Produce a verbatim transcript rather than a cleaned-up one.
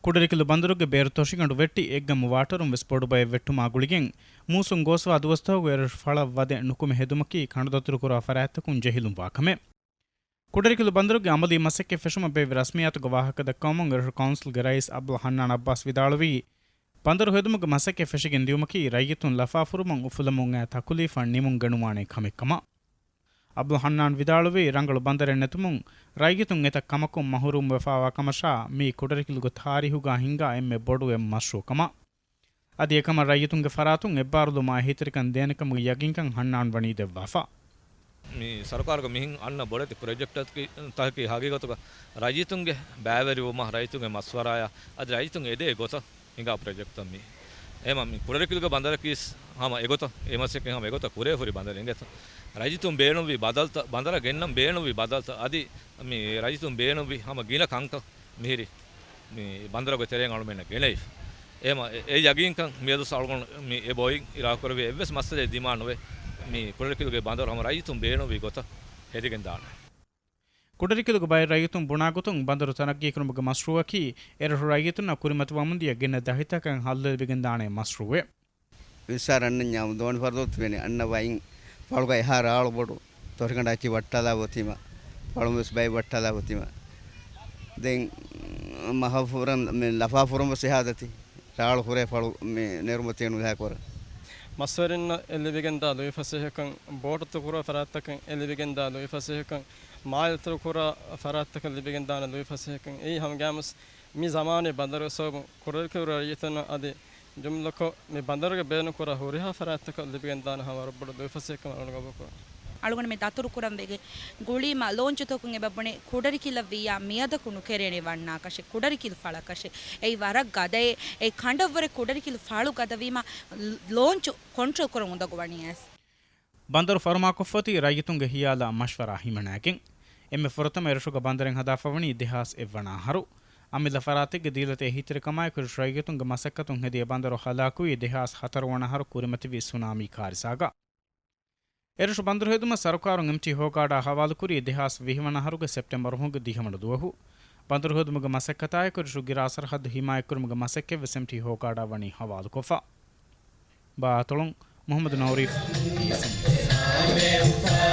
ކުޑަރިކިލު ބަނދަރުގެ ބޭރު ތޮށިގަނޑު ވެއްޓި އެއްގަމު ވާޓަރުން ވެސް ބޮޑުބައެއް ވެއްޓުމާ ގުޅިގެން، މޫސުން ގޯސްވާ ދުވަސްތަކުގެ އެރަށު ފަޅަށް ވަދެ ނުކުމެ ހެދުމަކީ ކަނޑުދަތުރުކުރާ ފަރާތްތަކުން ޖެހިލުންވާ ކަމެއް. ކުޑަރިކިލު ބަނދަރުގެ އަމަލީ މަސައްކަތް ފެށުމަށް ބޭއްވި ރަސްމިއްޔާތުގެ ވާހަކަ ދައްކަވަމުން، އެރަށު ކައުންސިލްގެ ރައީސް އަބްދުލް ހަންނާން އައްބާސް ވިދާޅުވީ، ބަނދަރު ހެދުމުގެ މަސައްކަތް ފެށިގެން ދިޔުމަކީ ރައްޔިތުން ލަފާފުރުމުން އުފުލަމުން އައި ތަކުލީފަށް ނިމުން ގެނުވާނެ ކަމެއް ކަމަށް. އަބްދުލް ހަންނާން ވިދާޅުވީ، ރަނގަޅު ބަނދަރެއް ނެތުމުން ރައްޔިތުން އެތައް ކަމަކުން މަހުރޫމް ވެފާވާ ކަމަށާ، މީ ކުޑަރިކިލުގެ ތާރީހުގަ ހިނގާ އެންމެ ބޮޑު އެއް މަޝްރޫއު ކަމަށް. އަދި އެކަމަށް ރައްޔިތުންގެ ފަރާތުން އެއްބާރުލުމާ އެހީތެރިކަން ދޭނެކަމުގެ ޔަގީންކަން ހަންނާން ވަނީ ދެއްވާފަ. މި ސަރުކާރުގެ މިހެން އަންނަ ބޮޑެތި ޕްރޮޖެކްޓަކީ ހަގީގަތުގަ ރައްޔިތުންގެ ބައިވެރިވުމާ، ރައްޔިތުންގެ މަޝްވަރާއާ އަދި ރައްޔިތުން އެދޭ ގޮތަށް ހިނގާ ޕްރޮޖެކްޓްތައް މީ. އެހެންވީމަ މި ކުޑަރިކިލުގެ ބަނދަރަކީސް ހަމަ އެގޮތަށް، އެ މަސައްކަތް ހަމަ އެގޮތަށް ކުރެވިފަ ހުރި ބަނދަރެއް އިނގޭތަ؟ ރައްޔިތުން ބޭނުންވި ބަދަލުތައް، ބަނދަރަށް ގެންނަން ބޭނުންވި ބަދަލުތައް އަދި މި ރައްޔިތުން ބޭނުންވި ހަމަ ގިނަ ކަންކަން މިހިރީ މި ބަނދަރުގެ ތެރެއިން އަޅުމެންނަށް ގެނައިފަ. އެހެންވީމަ އެ، އެ ޔަގީންކަން މިއަދު އަޅުގަނޑު މި އެ ބޮއިން އިރާދަކުރެއްވި އެއްވެސް މައްސަލައެއް ދިމާ ނުވެ، މި ކުޑަރިކިލުގެ ބަނދަރު ހަމަ ރައްޔިތުން ބޭނުންވި ގޮތަށް ހެދިގެން ދާނެ. ކުޑަރިކިލުގެ ބައެއް ރައްޔިތުން ބުނާ ގޮތުން، ބަނދަރު ތަރައްގީކުރުމުގެ މަޝްރޫއަކީ އެރަށު ރައްޔިތުންނަށް ކުރިމަތިވަމުންދިޔަ ގިނަ ދަހިތަކަށް ހައްލު ލިބިގެންދާނެ މަޝްރޫއެއް. މިސާލަށް އަންނަންޏާ ދޯނި ފަރުދޯ ތިބެނީ އަންނަ ވައިން ފަޅުގަ އެހާ ރާޅު ބޮޑު ތޮށިގަނޑާ އެއްޗި ވައްޓާލާ އޮތީމަ، ފަޅުން ވެސް ބައި ވައްޓާލާ އޮތީމަ. ދެން މަހަފުރަން މި ލަފާފުރަން ވެސް އެހާ ދަތި ރާޅު ހުރޭ ފަޅު މި ނެރުމަތީ ނުލާ ކުރަން. މަސްވެރިންނަށް އެ ލިބިގެންދާ ލުއިފަސޭހަކަން، ބޯޓު ތުކުރާ ފަރާތްތަކަށް އެ ލިބިގެންދާ ލުއިފަސޭހަކަން، މާލެ ތުކުރާ ފަރާތްތަކަށް ލިބިގެންދާނެ ލުއިފަސޭހަކަން. އެއީ ހަމަގައިމުވެސް މި ޒަމާނީ ބަނދަރުގެ ސަބަބުން ކުޑަރިކިލު ރައްޔިތުންނަށް އަދި ޖުމްލަކޮށް މި ބަނދަރުގެ ބޭނުންކުރާ ހުރިހާ ފަރާތްތަކަށް ލިބިގެންދާނެ ހަމަ ވަރަށް ބޮޑު ލުއިފަސޭހަކަން އަޅުގަނޑު ގަބޫލުކުރަން. އަޅުގަނޑު މި ދަތުރުކުރަން ވެގެން ގުޅީމަ ލޯންޗުތަކުން އެބަ ބުނެ ކުޑަރިކިލަށް ވިއްޔާ މިއަދަކު ނުކެރޭނެ ވަންނާކަށެއް، ކުޑަރިކިލު ފަޅަކަށެއް. އެއީ ވަރަށް ގަދައޭ. އެ ކަނޑަށްވުރެ ކުޑަރިކިލު ފަޅު ގަދަވީމަ ލޯންޗު ކޮންޓްރޯލް ކުރަން އުނދަގޫވަނީ އައިސް. ބަނދަރު ފަރުމާކޮށްފަ އޮތީ ރައްޔިތުންގެ ހިޔާލާ މަޝްވަރާ ހިމަނާގެން. އެންމެ ފުރަތަމަ އެރަށުގަ ބަނދަރެއް ހަދާފަވަނީ ދެހާސް އެއްވަނަ އަހަރު. އަމިއްލަ ފަރާތެއްގެ ދީލަތި އެހީތެރިކަމާއެކު އެރަށު ރައްޔިތުންގެ މަސައްކަތުން ހެދި އެ ބަނދަރު ހަލާކުވީ ދެހާސް ހަތަރު ވަނަ އަހަރު ކުރިމަތިވި ސުނާމީ ކާރިސާގަ. އެރަށު ބަނދަރު ހެދުމަށް ސަރުކާރުން އެމްޓީ ހޯގާޑާ ހަވާލުކުރީ ދެހާސް ވިހި ވަނަ އަހަރުގެ ސެޕްޓެމްބަރު މަހުގެ ދިހަ ވަނަ ދުވަހު. ބަނދަރު ހެދުމުގެ މަސައްކަތާއެކު އެރަށު ގިރާ ސަރަހައްދު ހިމާޔަތްކުރުމުގެ މަސައްކަތްވެސް އެމްޓީ ހޯގާޑާ ވަނީ ހަވާލުކޮށްފަ. ބާއަތޮޅުން މުހައްމަދު ނައުރީފް، ޑީއެސްއެމް.